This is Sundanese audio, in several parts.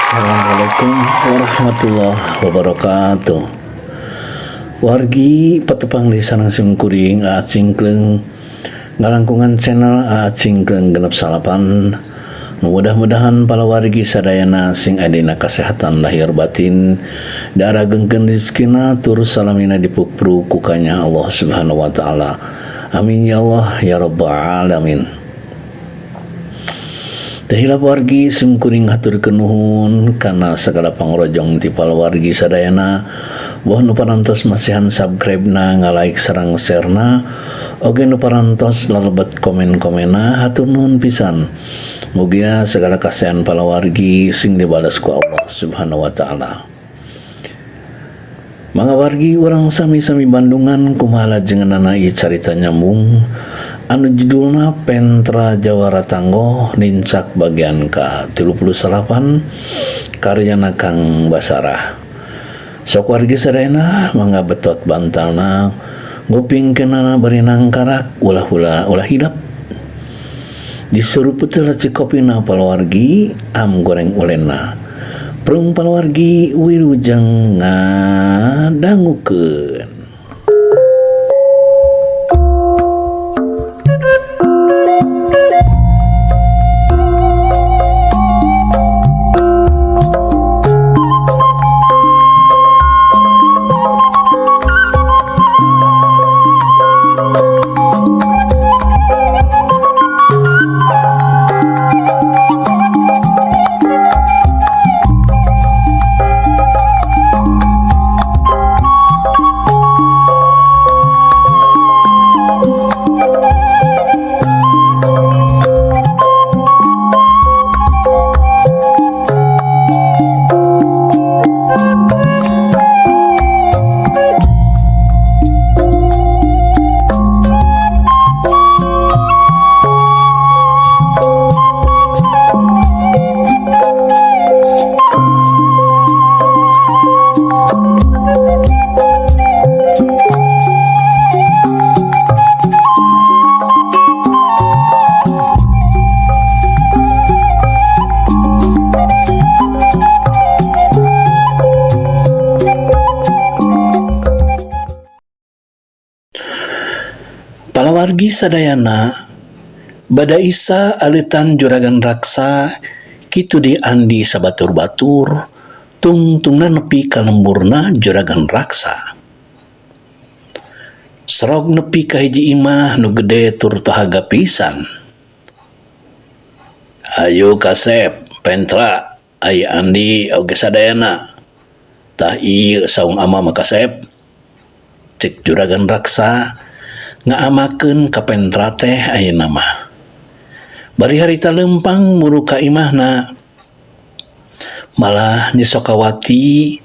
Assalamualaikum warahmatullahi wabarakatuh. Wargi patepang di sareng simkuring Aa Cingcleung ngalangkungan channel Aa Cingcleung 69. Mudah-mudahan para wargi sadayana sing aya dina kasehatan lahir batin, diaragengkeun rezekina, tur salamina dipupru ku kanya Allah Subhanahu wa taala. Amin ya Allah ya rabbal alamin. Teu hilap wargi, simkuring haturkeun nuhun kana sagala pangrojong ti wargi sadayana, boh nu parantos masihan subscribe na, nga-like sareng share na, oge nu parantos lalebet komen-komenna. Hatur nuhun pisan. Mugia segala kasaean palawargi sing dibalas ku Allah Subhanahu wa taala. Mangga wargi, urang sami-sami bandungan kumaha lajenganana ieu carita nyambung anu judulna Pentra Jawara Tanggoh Nincak bagian ka 38 karyana Kang Basarah. Sok wargi sadayana, mangga betot bantalna, ngupingkeunana bari nangkarak, ulah ulah ulah hilap disuruput heula kopina palawargi, am goreng ulenna. Prung palawargi, wilujeng ngadangukeun. Palawargi sadayana, bada Isa aleutan Juragan Raksa kitu di Andi sabatur-batur tungtungna nepi ka lemburna Juragan Raksa. Serog nepi ka hiji imah nu gede tur tahaga pisan. Ayo Kasep, Pentra, ai Andi oge sadayana. Tah, ieu saung ama mah, Kasep. Cek Juragan Raksa ngaamakeun ka Pentra teh ayeuna mah. Bari harita leumpang muru ka imahna. Malah Nyi Sokawati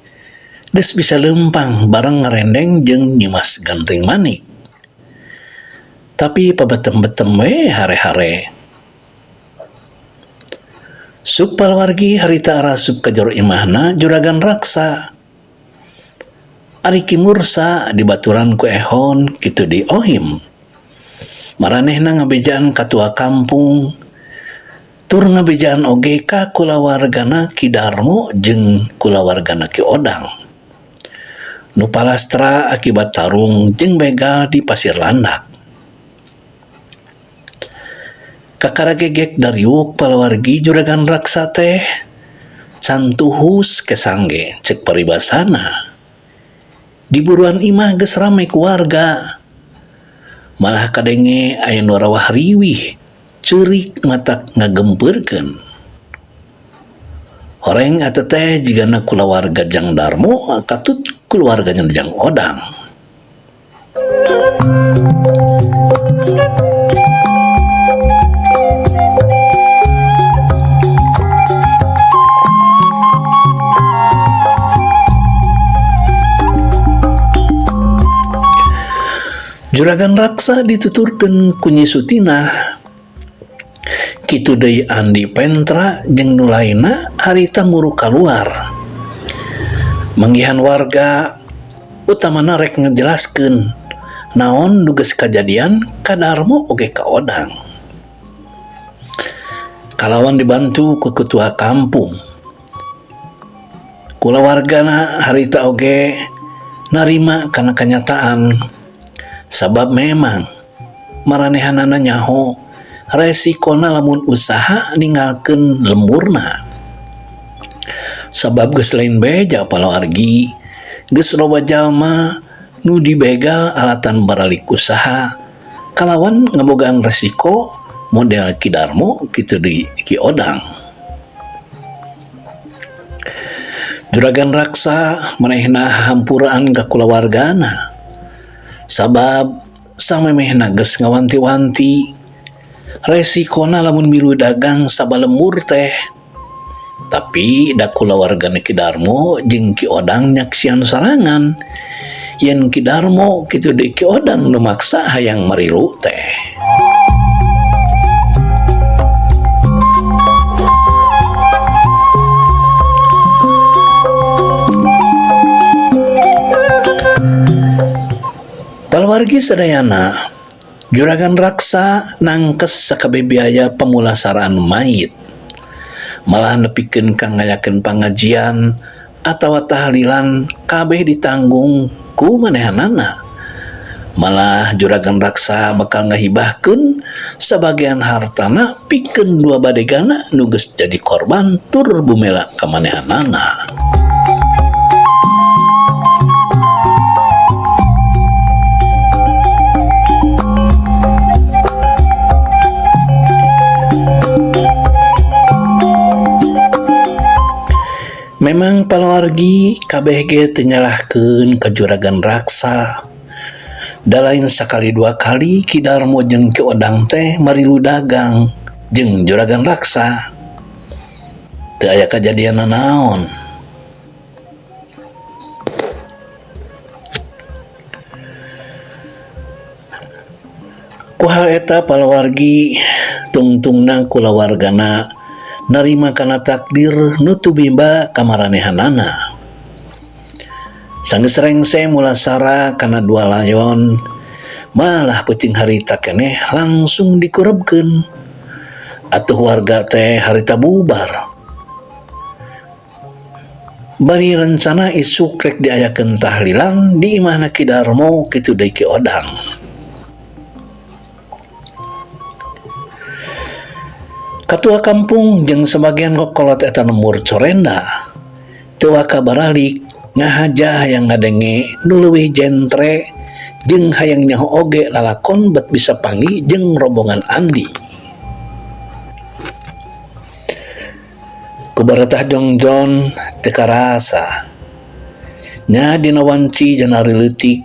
geus bisa leumpang bareng ngarendeng jeung Nyimas Gandring Manik. Tapi pabetem-betem we hare-hare. Sup palawargi, harita arasup ka jero imahna Juragan Raksa. Ari Ki Mursa dibaturan ku Ehon kitu di Ohim. Maranehna ngabejaan katua kampung tur ngabejaan oge ka kulawargana Ki Darmo jeung kulawargana Ki Odang nu palastra akibat tarung jeung begal di Pasir Landak. Kakara gegek dariuk palawargi, Juragan Raksa teh can tuhus kesangge cek paribasana. Di buruan imah geus rame ku warga. Malah kadenge aya nu rawah riwih ceurik matak ngagempeurkeun. Horeng eta teh jigana kulawarga Jang Darmo katut kulawargana Jang Odang. Juragan Raksa dituturkeun ku Nyi Sutinah. Kitu deui Andi, Pentra jeung nu lainna harita muru kaluar. Manggihan warga, utamana rek ngajelaskeun naon nu geus kajadian ka Darmo oge ka Odang. Kalawan dibantu ku ketua kampung. Kulawargana harita oge narima kana kanyataan sabab memang maranehanana nyaho resikona lamun usaha ninggalkeun lemburna. Sabab geus lain beja palawargi, geus loba jalma nu dibegal alatan baralik usaha kalawan ngabogaan resiko model Ki Darmo kitu deui Ki Odang. Juragan Raksa manehna hahampuraan ka kulawargana sabab samemehna geus ngawanti-wanti resikona lamun milu dagang sabalembur teh. Tapi da kulawargana Ki Darmo jeung Ki Odang nyaksian sorangan yen Ki Darmo kitu deui Ki Odang nu maksa hayang marilu teh. Palawargi sadayana, Juragan Raksa nangkes sakabeh biaya pamulasaraan mayit. Malah nepikeun ka ngayakeun pangajian atawa tahlilan kabeh ditanggung ku manehanana. Malah Juragan Raksa bakal ngahibahkeun sabagean hartana pikeun dua badegana nu geus jadi korban tur bumela ka manehanana. Memang palawargi kabeh ge teu nyalahkeun ka Juragan Raksa. Da lain sakali dua kali Ki Darmo jeung Ki Odang teh marilu dagang jeung Juragan Raksa. Teu aya kajadian nanaon. Ku hal eta palawargi tungtungna kulawargana narima kana takdir nu tumimba ka maranehanana. Sanggeus rengse mulasara kana dua layon, malah peuting harita keneh langsung dikurebkeun. Atuh warga teh harita bubar. Bari rencana isuk rek diayakeun tahlilan di imahna Ki Darmo kitu deui Ki Odang. Katua kampung jeung sabagian kokolot eta lembur corenda teu waka baralik ngahaja hayang ngadenge nu leuwih jentre jeung hayang nyaho oge lalakon bet bisa panggih jeung rombongan Andi. Ku baratah jongjon teu karasa. Nya dina wanci janari leutik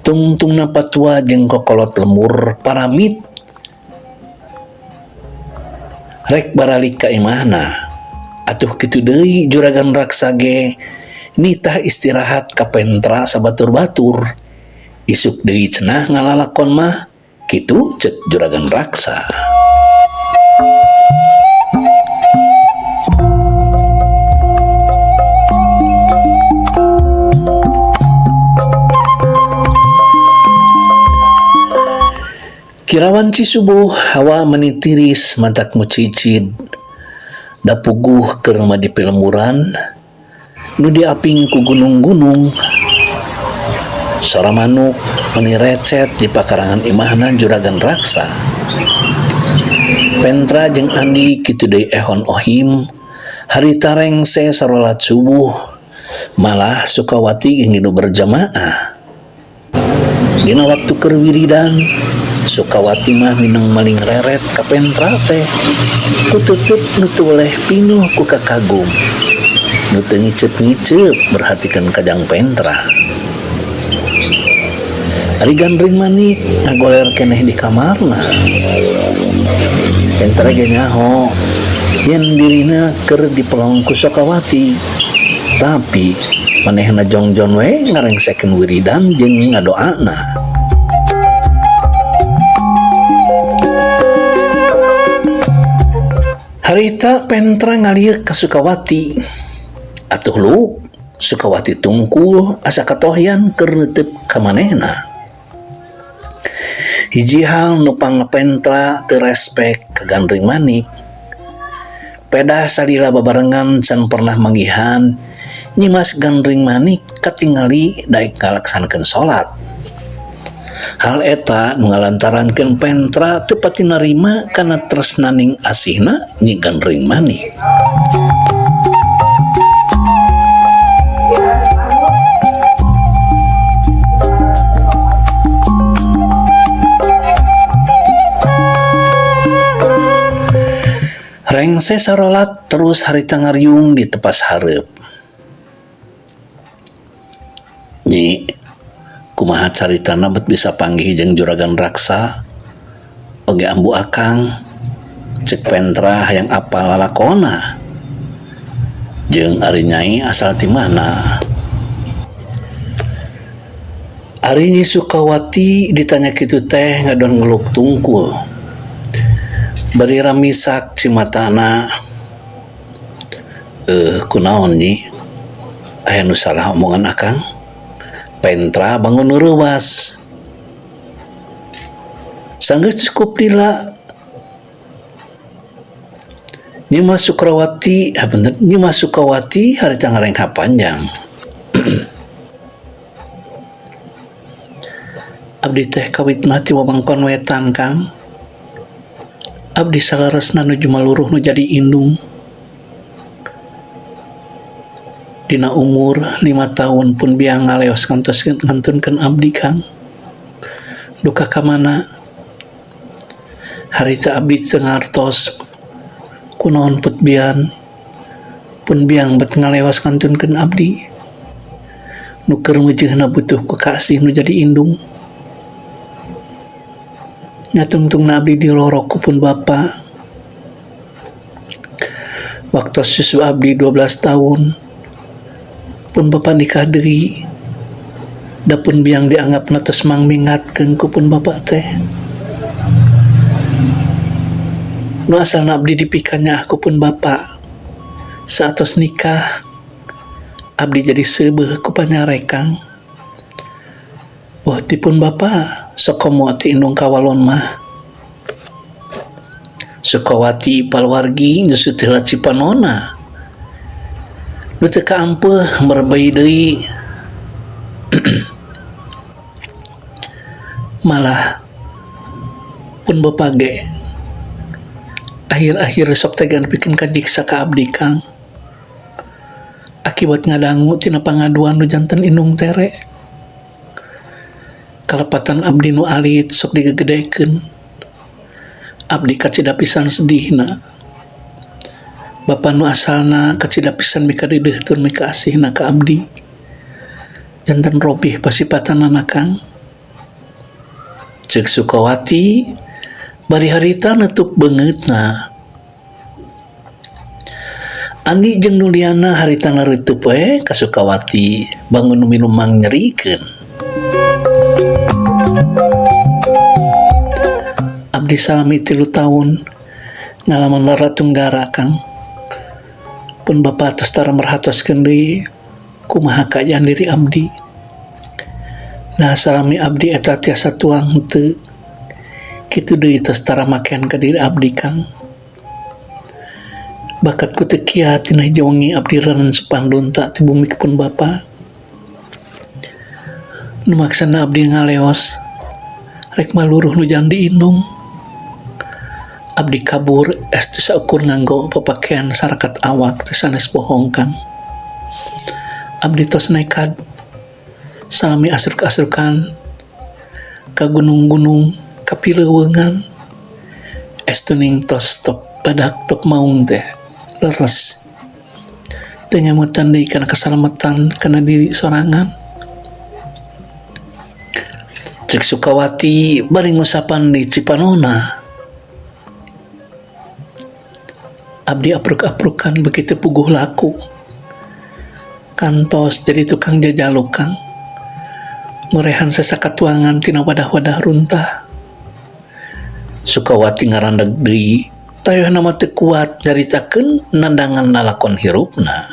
tungtungna patua jeung kokolot lembur paramit rek baralik ka imahna. Atuh kitu deui Juragan Raksa ge nitah istirahat ka pentra sabatur-batur. Isuk deui cenah ngalalakon mah kitu cek Juragan Raksa. Kira wanci subuh hawa meni tiris matak mucicid. Da puguh keur mah di pilemburan nu diaping ku gunung-gunung. Sora manuk meni recet di pakarangan imahna Juragan Raksa. Pentra jeung Andi kitu deui Ehon Ohim harita rengse sarolat subuh malah Sukawati ge ngilu berjamaah. Dina waktu keur wiridan, Sukawati mah mineng maling reret ka Pentra teh. Kututut nu teu weleh pinuh ku kakagum. Nu teu ngiceup-ngiceup merhatikeun kajang Pentra. Ari Gandring Manik ngagoler keneh di kamarna. Pentra ge nyaho yen dirina keur dipelong ku Sukawati. Tapi manehna jongjon we ngarengsekeun wiridan jeung ngadoana. Harita Pentra ngalieuk ka Sukawati. Atuh lu Sukawati tungkul asa katohyan keur neuteup ka manehna. Hiji hal nu pangapentra teu respek ka Gandring Manik. Pedah salila babarengan can pernah manggihan Nyimas Gandring Manik katingali daek ngalaksanakeun salat. Hal eta nu ngalantarankeun Pentra teu pati narima kana tresnaning asihna Nyi Gandring Manik. Rengse sarolat terus harita ngariung di tepas hareup. Nyi, kumaha caritana bet bisa panggih jeung Juragan Raksa oge ambu akang? Cek Pentra hayang apal lalakonna. Jeung ari Nyai asal ti mana? Ari Nyi Sukawati ditanya kitu teh ngadon ngeluk tungkul. Bari ramisak cimatana. Eh, kunaon Nyi? Aya nu salah omongan akang? Pentra bangun reuwas. Sanggeus cukup lila. Nyimas Sukrawati, ah bener, Nyimas Sukawati harita ngarengha panjang. Abdi teh kawit mah ti wewengkon wetan, Kang. Abdi saleresna nuju maluruh nu jadi indung. Dina umur 5 taun pun biang ngaleos ngantos ngantunkeun abdi, Kang. Duka ka mana? Harita abdi teu ngartos kunaon put bian pun biang bet ngalewas ngantunkeun abdi nu keur meujeuhna butuh ku kaasih nu jadi indung. Nya tungtungna abdi dilorok ku pun bapa. Waktos susu abdi 12 tahun pun bapa nikah deui. Da pun biang dianggapna tos mangmingatkeun ku pun bapa teh. Nu asalna abdi dipikanyaah ku pun bapa. Saatos nikah abdi jadi seubeuh ku panyarekang. Boh ti pun bapa sok komo ti indung kawalon mah. Sukawati paluargi nyusut heula cipanona. Nu teu kaampeuh merebei deui. Malah pun bapa ge akhir-akhir sok teh nepikeun kajiksa ka abdi, Kang. Akibat ngadangu tina pangaduan nu janten indung tere. Kalepatan abdi nu alit sok digegedekeun. Abdi kacida pisan sedihna. Bapa nu asalna kacida pisan mikadideuh tur mikaasihna ka abdi. Janten robih pasipatanana, Kang. Ceuk Sukawati bari harita neutup beungeutna. Andi jeung Nuliana harita nareutup we ka Sukawati bangun nu minumang nyerikeun. Abdi salami 3 taun ngalaman lara tunggara, Kang. Pun bapa tos tara merhatoskeun deui kumaha kaayaan diri abdi. Nah salami abdi eta tiasa tuang henteu. Kitu deui tos tara makean ka diri abdi, Kang. Bakat ku teu kiat dina hiji wengi abdi rensupan lunta ti bumi pun bapa. Nu maksana abdi ngaleos rek maluruh nu jang diindung. Abdi kabur estu saukur nganggo papakean sarakat awak teh sanes bohong, Kang. Abdi tos nekad salami asruk-asrukan ka gunung-gunung ka pileuweungan. Estu ning tos top badak top maung teh leres. Teu ngemutan deui kana kasalamatan kana diri sorangan. Cek Sukawati bari ngusapan di cipanona. Abdi apruk-aprukan begitu puguh laku. Kantos jadi tukang jajaluk, Kang. Ngorehan sasakatuangan tina wadah-wadah runtah. Sukawati ngarandag deui, tayohna mah teu kuat nyaritakeun nandangan lalakon hirupna.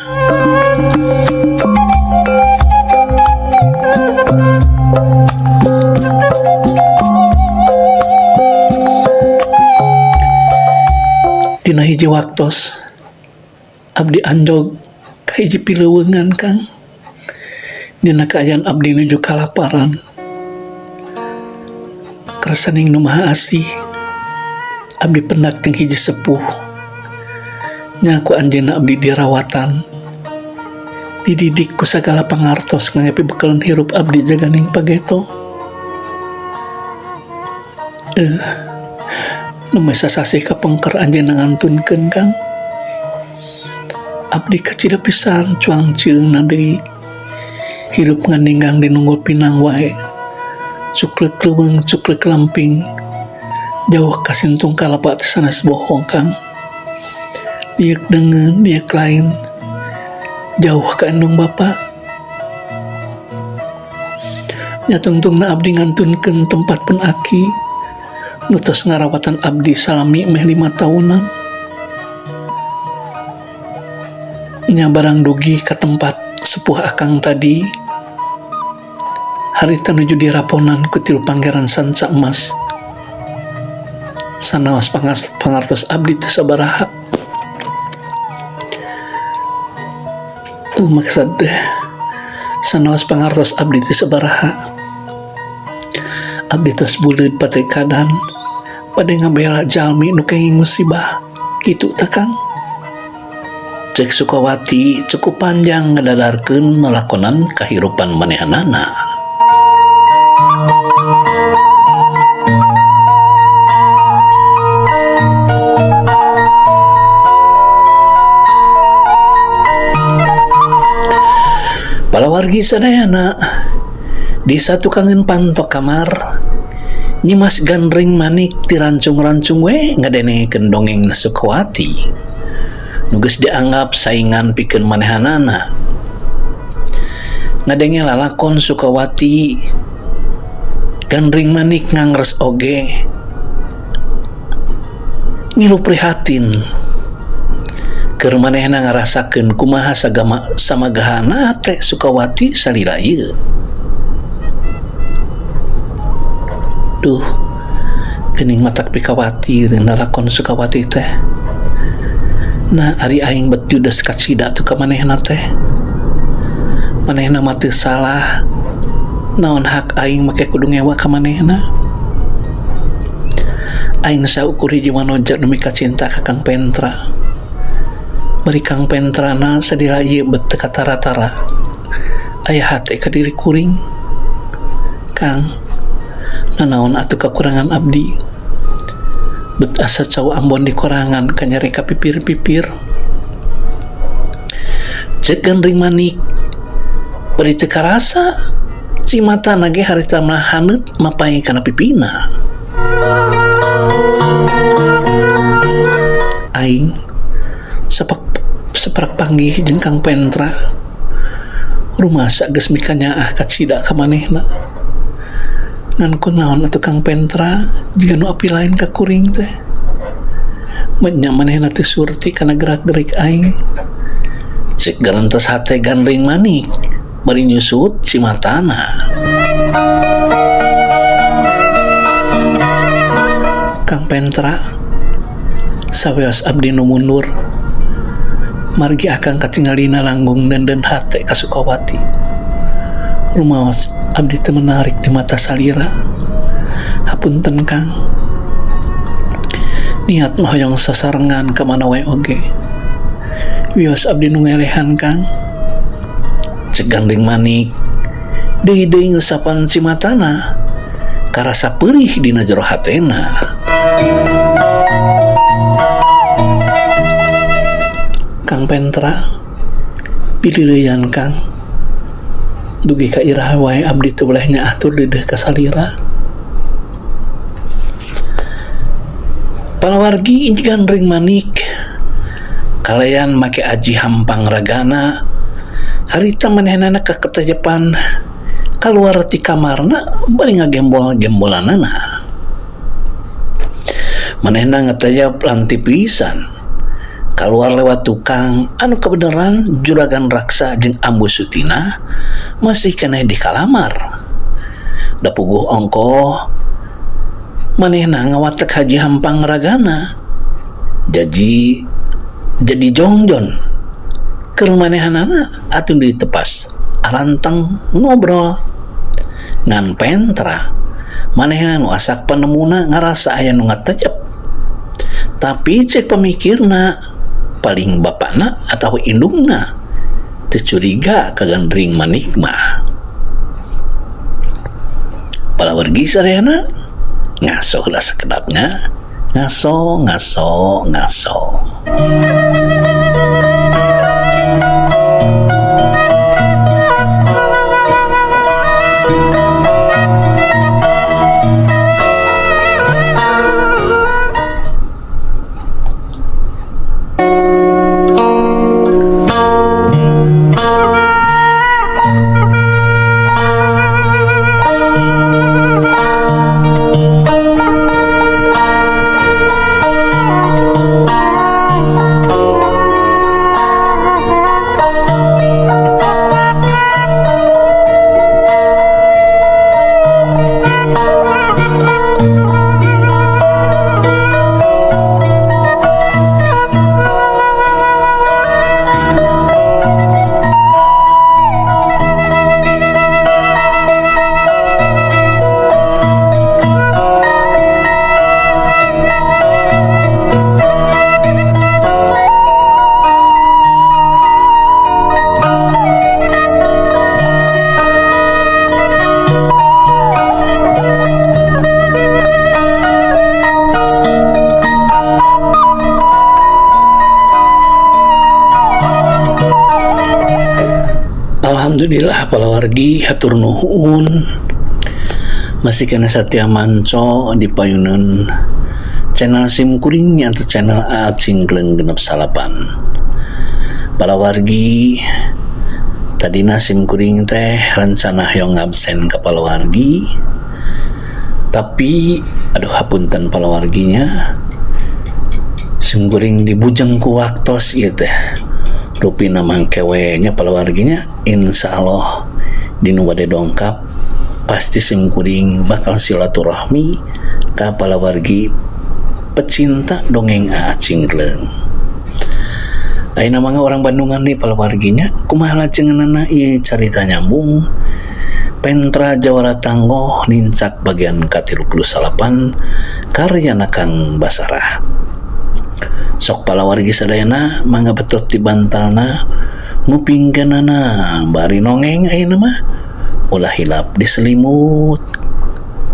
Dina hiji waktos abdi anjog ka Ka hiji pileuweungan Kang. Dina kaayaan abdi nuju kalaparan. Kersaning Nu Maha Asih, abdi pendak jeung hiji sepuh. Nya ku anjeunna abdi dirawatan. Dididik ku sagala pangartos ngangge pibekeleun hirup abdi jaganing pageto. Eh, nu sasasih kapengker anjeunna ngantunkeun Kang. Abdi kacida pisan cuang cieungna deui. Hirup nganinggang di nunggul pinang wae. Cuklek leuweung cuklek lamping. Jauh ka sintung kalapa teh sanes bohong Kang. Diuk deungeun diuk lain. Jauh ka indung bapa. Nya tungtungna abdi ngantunkeun tempat pun aki. Nu tos ngarawatan abdi salami meh 5 tahunan. Nya barang dugi ka tempat sepuh akang tadi. Harita nuju diraponan ku tilu panggeran sanca emas. Sanaos pangartos abdi teu sabaraha. Maksud teh sanaos pangartos abdi teu sabaraha. Abdi tos buleud patekadan bade ngabela jalmi nu kenging musibah. Kitu tah Kang. Cek Sukawati cukup panjang ngadadarkeun lalakonan kahirupan manehanana. Palawargi sadayana di satukangeun pantok kamar Nyimas Gandring Manik tirancung-rancung we ngadengekeun dongeng Sukawati. Nu geus dianggap saingan pikeun manehanana. Ngadenge lalakon Sukawati Gandring Manik ngangres oge ngilu prihatin keur manehna ngarasakeun kumaha sagama samagahana teh Sukawati salila ieu. Duh, geuning matak pikawatir lalakon Sukawati teh. Nah, ari aing bet judes kacida tuh ka manehna teh. Manehna mah teu salah. Naon hak aing make kudu ngewa ka manehna? Aing saukur hiji manoja nu mikacinta ka Kang Pentra. Bari Kang Pentrana sadila ieu bet teu katara-tara. Aya hate ka diri kuring. Kang, nanaon atuh kakurangan abdi? Bet asa cau ambon di korangan kanyare ka pipir-pipir. Cek Gandring Manik bari teu karasa cimatana ge harita mah haneut mapay kana pipina. Aing seperak panggih jeung Kang Pentra. Rumasa geus mikanyaah kacida ka manehna. Ngan kunaon atuh Kang Pentra jiga nu api lain ka kuring teh. Menya manehna teh surti kana gerak-gerik aing. Cek garantos hate Gandring Manik bari nyusut cimatana. Kang Pentra saweos abdi nu mundur margi akang katingalina langgung denden hate ka Sukawati. Rumaos abdi teu menarik di mata salira. Hapunten Kang. Niat mah hoyong sasarengan ka mana wae oge. Wios abdi nu ngelehan Kang. Cek Gandring Manik deui-deui ngusapan cimatana karasa peurih dina jero hatena. Kang Pentra pilileuyan Kang. Dugi ka iraha wae abdi teu boleh nyaatur deudeuh ka salira. Palawargi Gandring Manik kalayan make aji hampang ragana harita manehanana ka ketejepan kaluar ti kamarna bari ngagembol-gembolanana. Manehna ngetejep lanti pisan kaluar lewat tukang anu kebenaran juragan raksa jeung Ambu Sutina masih keneh di kalamar. Da puguh ongkoh manehna ngawatek Haji Hampang ragana. Jadi jongjon. Keur manehanana atuh ditepas aranteng ngobrol. Ngan pentra manehna nu asak penemuna ngarasa aya nu ngatejep. Tapi cek pamikirna paling bapakna atau indungna teu curiga ka Gandring Manik mah. Palawargi sadayana ngaso heula sakedapnya ngaso ngaso ngaso. Alhamdulillah palawargi hatur nuhun masih kena satya manco di payunan channel sim kuring atau channel A Cingkleng genep salapan. Palawargi tadina sim kuring teh rencana hoyong ngabsen ka palawargi, tapi aduh hapunten palawarginya sim kuring dibujeng ku waktos ieu teh. Rupina mangkewe nya palawarginya insyaallah dinu bade dongkap pasti sim kuring bakal silaturahmi ka palawargi pecinta dongeng A Cingkleng. Ayeuna mah orang Bandungan nih palawarginya kumaha lajenganana ieu carita nyambung Pentra Jawara Tanggoh nincak bagian ka-39 karyana Kang Basarah. Sok palawargi sadayana mangga betot di bantalna ngupingkeunana bari nongeng ayeuna mah ulah hilap diselimut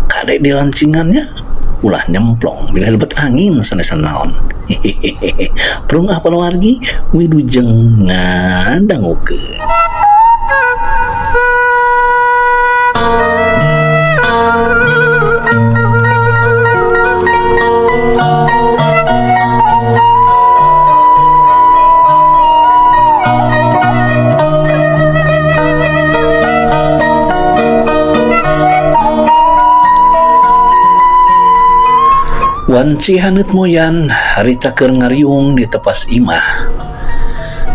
kade di lancingannya ulah nyemplong bila lebet angin sanesan naon. Hehehe prung ah palawargi wilujeng ngadangukeun. Wanci haneut moyan harita keur ngariung di tepas imah.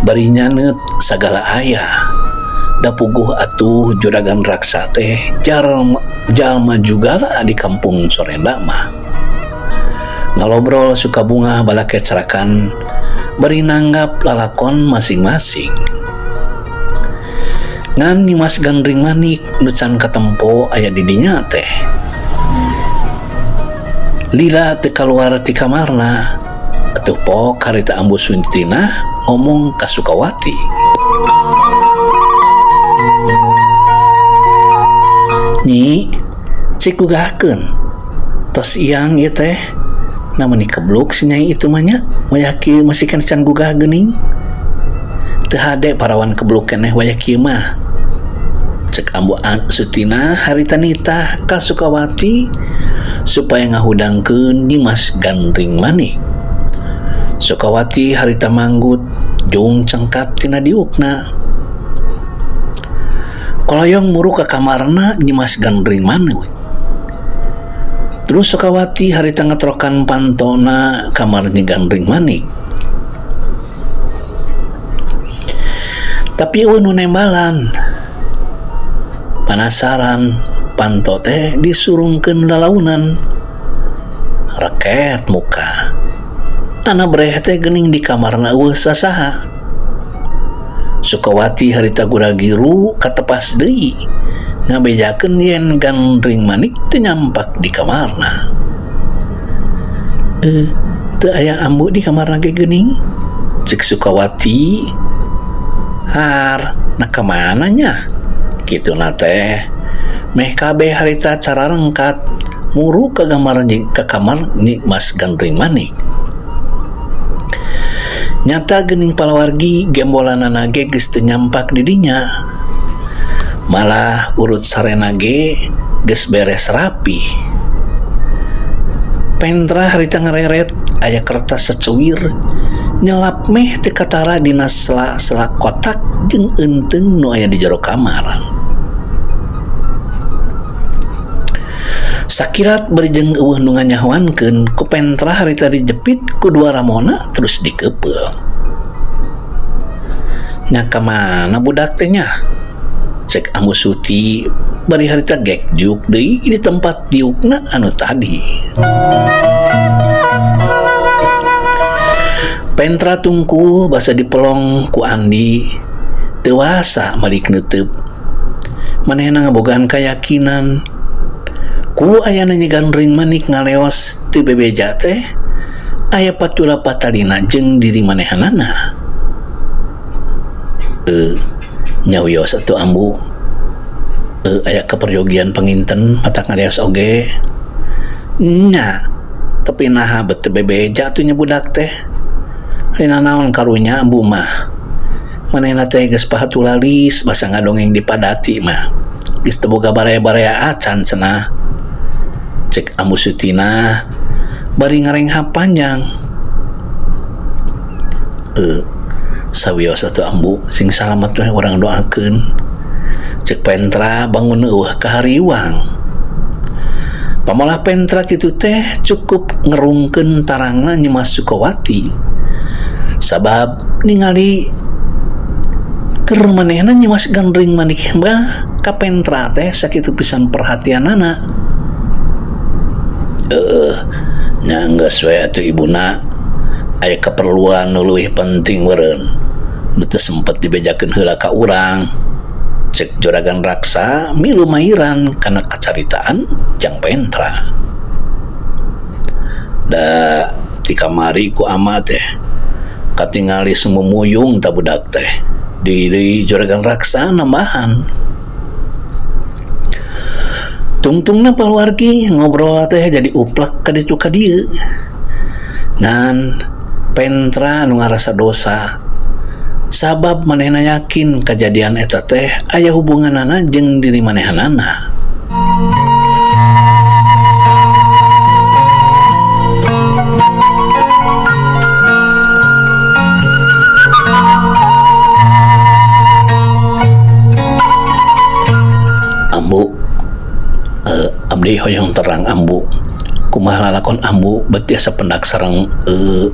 Bari nyaneut sagala aya. Da puguh atuh juragan raksa teh jalma jugala di kampung Sorenda mah. Ngalobrol suka bunga balake cerakan bari nanggap lalakon masing-masing. Ngan Nyimas Gandring Manik nu can katempo aya di dinya teh. Lila teu kaluar ti kamarna, atuh pok harita Ambu Suntinah ngomong ka Sukawati. Nyi, cik gugahkeun. Tos iang ieu teh, namani kebluk si nyai itu mah nya, wayah kieu masih kan can gugah geuning. Teu hade parawan kebluk keneh wayah kieu mah. Cek Ambu Sutina harita nitah ka Sukawati supaya ngahudangkeun Nyimas Gandring Manik. Sukawati harita manggut jung cengkat tina diukna. Koloyong muru ka kamarna Nyimas Gandring Manik. Terus Sukawati harita ngetrokan pantona kamar Nyi Gandring Manik. Tapi eueuh nu nembalan. Panasaran panto teh disurungkeun lalaunan. Reket muka. Ana breh teh geuning di kamarna eueuh sasaha. Sukawati harita gura-giru katepas deui ngabejakeun yen Gandring Manik teu nyampak di kamarna. Eh, teu aya ambu di kamarna ge geuning? Cek Sukawati. Har, nah ka mana nya? Kituna teh. Meh kabeh harita cararengkat muru ka kamar ka kamar Nyi Mas Gandring Manik. Nyata geuning palawargi gembolanana ge geus teu nyampak di dinya. Malah urut sarena ge geus beres rapi. Pentra harita ngareret aya kertas sacuwir nyelap meh teu katara dina sela-sela kotak jeung eunteung nu aya di jero kamar. Sakilat bari jeung eueuh nu nganyahoankeun ku Pentra harita dijepit ku dua ramona terus dikeupeul. Nya ka mana budak teh nya? Cek Ambu Suti bari harita gek diuk deui di tempat diukna anu tadi. Pentra tungkul basa dipelong ku Andi teu wasa malik neuteub. Manehna ngabogaan kayakinan ku ayana Nyi Gandring Manik ngaleos teu bebeja teh aya patula patalina jeung diri manehanana. E, nya wios atuh Ambu. E, aya kaperyogian panginten matak ngaleos oge. Nya, tapi naha bet teu bebeja atuh nya budak teh. Lain nanaon karunya Ambu mah. Manehna teh geus pahatulalis basa ngadongeng dipadati mah. Geus teu boga baraya-baraya acan cenah. Cek Ambu Sutina bari ngarenghap panjang. E, sawios atuh Ambu sing salamet we urang doakeun. Cek Pentra bangun eueuh kahariwang. Pamolah Pentra kitu teh cukup ngerungkeun tarangna Nyi Mas Sukawati. Sabab ningali keur manehna Nyi Mas Gandring Manik mah ka Pentra teh sakitu pisan perhatianana. Heeh, nya geus we atuh ibuna aya kaperluan nu leuwih penting meureun nu teu sempet dibejakeun heula ka urang. Cek Juragan Raksa milu mairan kana kacaritaan Jang Pentra. Da ti kamari ku ama teh katingali sumumuyung ta budak teh. Deui deui Juragan Raksa nambahan. Tungtungna paluargi ngobrol teh jadi uplek ka ditu ka dieu. Ngan Pentra nu ngarasa dosa sabab manehna yakin kajadian eta teh aya hubunganana jeung diri manehanana. Ambu, eh, abdi hoyong terang Ambu. Kumaha lalakon Ambu bet tiasa pendak sareng eh,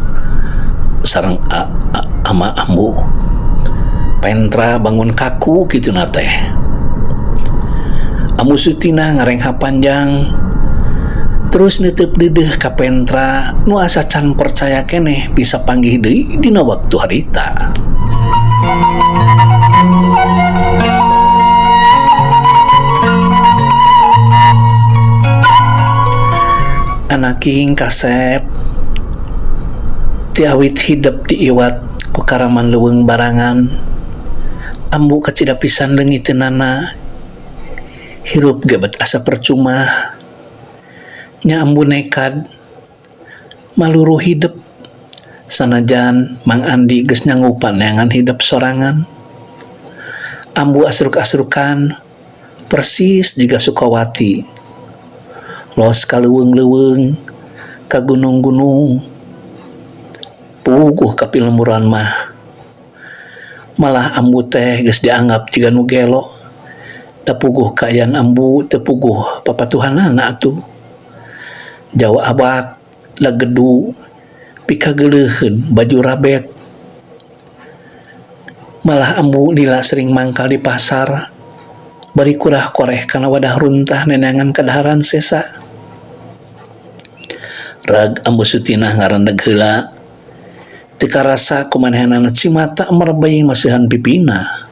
sareng a, a, ama Ambu. Pentra bangun kaku kituna teh. Ambu Sutina ngarenghap panjang terus neuteub deudeuh ka Pentra nu asa can percaya keneh bisa panggih deui dina waktu harita. Anaking kasep ti awit hidep diiwat ku karaman leuweung barangan. Ambu kacida pisan leungiteunana. Hirup ge bet asa percuma. Nya ambu nekad maluruh hidep sanajan Mang Andi geus nyanggupan neangan hidep sorangan. Ambu asruk-asrukan persis jiga Sukawati. Los ka leuweung-leuweung, ka gunung-gunung, puguh ka pilemburan mah. Malah ambu teh geus dianggap jiga nu gelo. Da puguh kaayaan ambu teu puguh papatuhanana atuh. Jawa abak, lagedu, pikageuleuheun baju rabet. Malah ambu lila sering mangkal di pasar bari kurah-koreh kana wadah runtah neneangan kadaharan sesa. Rag Ambu Sutinah ngarendeg heula. Teu karasa ku manehanana cimata merebey masihan pipina.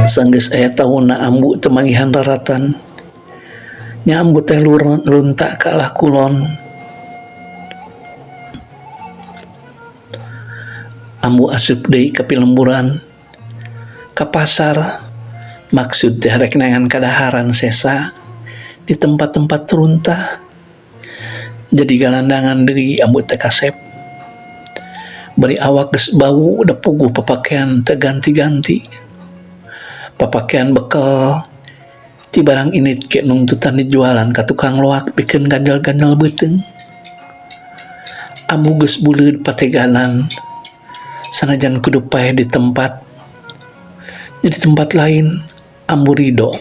Sanggeus aya taunna ambu teu manggihan raratan. Nya ambu teh lunta ka alah kulon. Ambu asup deui ka pilemburan, ka pasar maksud teh rek neangan kadaharan sesa di tempat-tempat runtah. Jadi galandangan deui ambu teh kasep. Bari awak geus bau da puguh papakean teu ganti-ganti. Papakean bekel ti barang indit ge nungtutan dijualan ka tukang loak pikeun ganjel-ganjel beuteung. Ambu geus buleud pateganan sanajan kudu paeh di tempat di tempat lain ambu ridho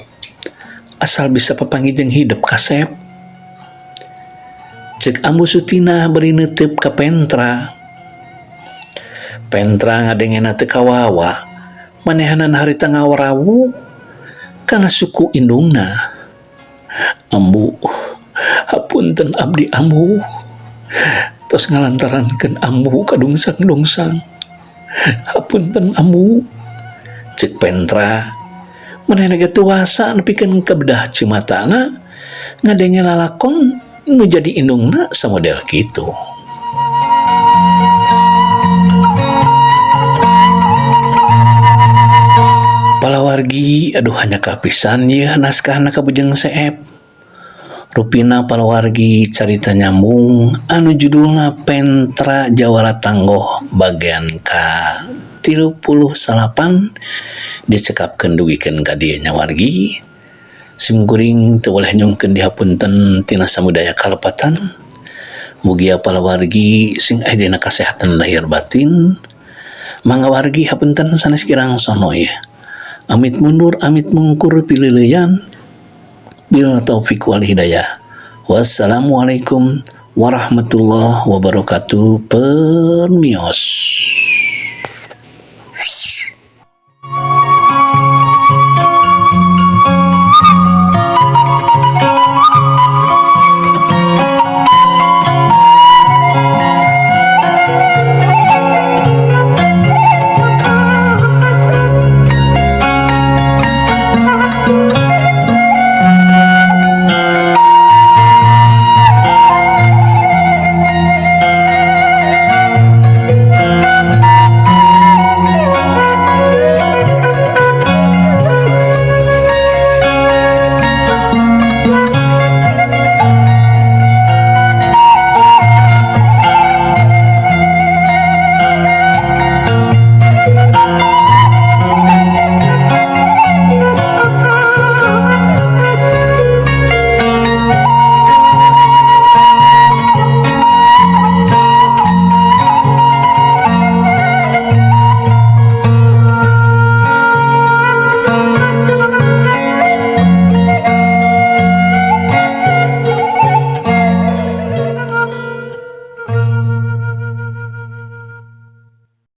asal bisa papanggih jeung hidep kasep. Cek ambu Sutinah bari neuteup ka Pentra. Pentra ngadengena teu kawawa manehanan harita ngawarawu kana suku indungna. Ambu, hapunten abdi ambu. Tos ngalantarankeun ambu kadungsang-dungsang. Hapunten ambu. Cek Pentra manehna ge teu wasa nepikeun kabedah cimatana ngadenge lalakon nu jadi indungna samodel kitu. Palawargi aduh hanya kapisan yeuh naskahna ka Bujeng Seep. Rupina palawargi carita nyambung anu judulna Pentra Jawara Tanggoh bagian ka 39 dicekapkeun dugikeun ka dieu nya wargi. Sim kuring teu boleh nyungkeun dihapunten tina samudaya kalepatan. Mugia palawargi sing aya dina kasehatan lahir batin. Mangga wargi hapunten sanes kirang sono yeuh. Amit mundur amit mungkur pilileuyan. Bil taufik wal hidayah. Wassalamualaikum warahmatullahi wabarakatuh. Permios.